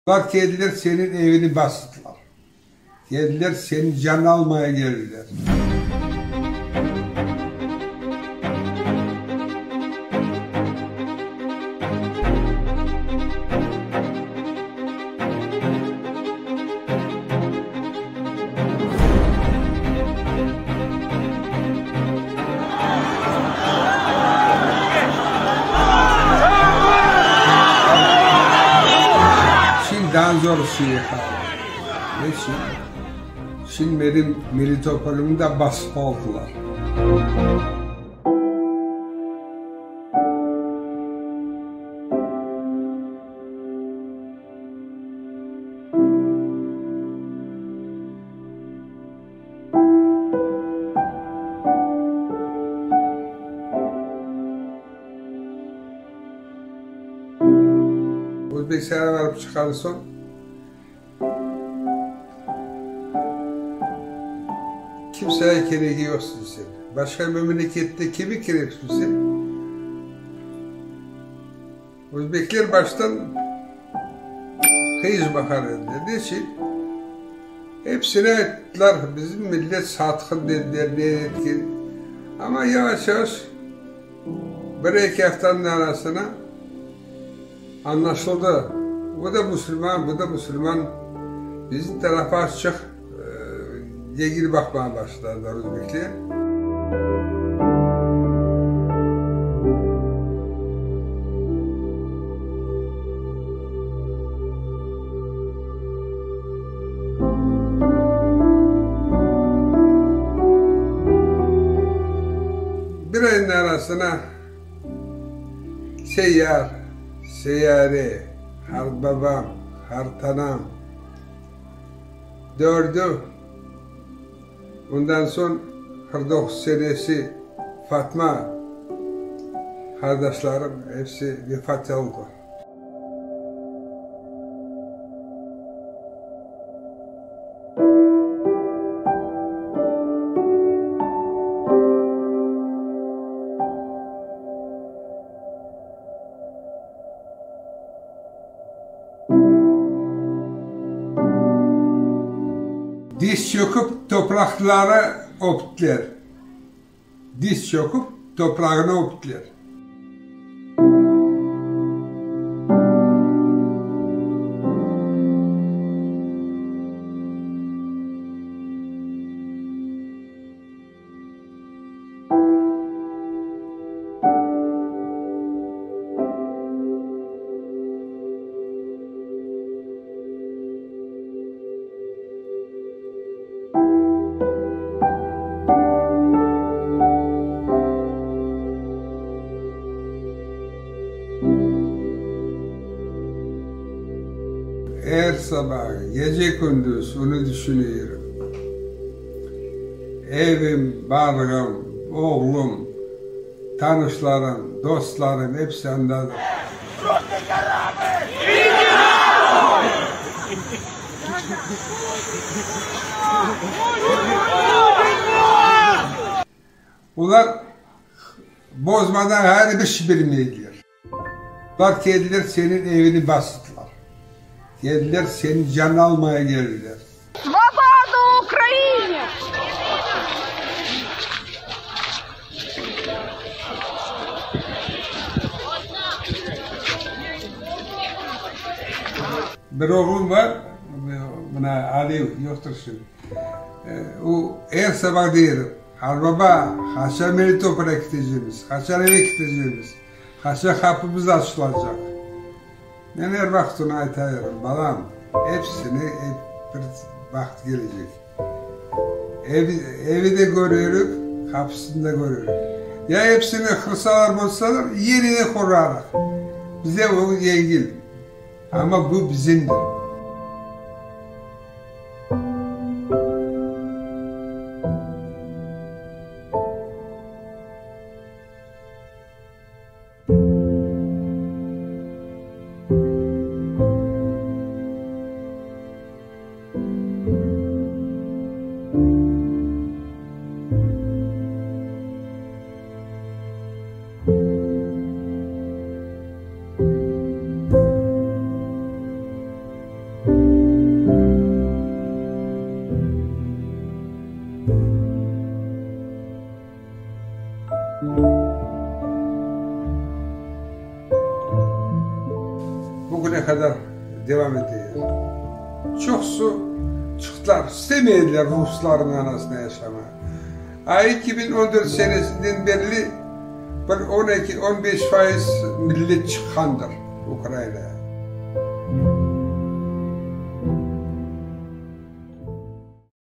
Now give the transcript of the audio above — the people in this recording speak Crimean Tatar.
Olar keldiler, seniñ evini bastılar. Keldiler, seniñ canını almaya keldiler. Şimdi daa zor şey qaldı. Neçün? Şimdi menim Melitopolimni da basıp aldılar. Özbekistanğa barıp çıqqan soñ, kimsege keregi yoqsıñ sen. Başqa memlekette kime kereksiñ sen? Özbekler baştan qıyış baqar ediler. Neçün? Hepsine ayttılar, bizim millet satqın dediler, ne etken. Amma yavaş-yavaş bir-eki aftanıñ arasına añlaşıldı, bu da musulman, bu da musulman, bizim tarafa azçıq degil baqmağa başladılar özbekler. Bir aynıñ arasına Seyyar, Seyyare, qartbabam, qartanam, dördü, Bundan soñ 49 senesi Fatma qardaşlarım episi vefat oldı. Diz çöküp topraqları öptiler. Diz çöküp toprağını öptiler. Er saba, gece-kündüz onı düşünüyorum. Evim, barğım, oğlum, tanışlarım, dostlarım episi andadır. Olar bozmadan ğayrı bir şey bilmeydiler. Olar keldiler, seniñ evini bastılar. Keldiler, seniñ canını almaya keldiler. Svobodu Ukraine! Bir oğlum bar, mına Aliyev, yoqtır şimdi. O, er sabah deyir, Qarbaba, qaçan Melitopolge ketecemiz, qaçan eve ketecemiz, qaçan qapımız açılacaq? Men er vaqıt oña aytayırım, Balam, episini ep bir vaqıt kelecek. Evi, evi de körerik, qapısını da körerik. Ya episini qırsalar, bozsalar, yeniden qurarıq. Bize o yengil. Amma bu bizimdir. Bugüne qadar devam ete. Çoqusı çıqtılar, istemediler ruslarnıñ arasında yaşamağa. A 2014 senesinden berli bir on eki, on beş fayız millet çıqqandır Ukrainağa.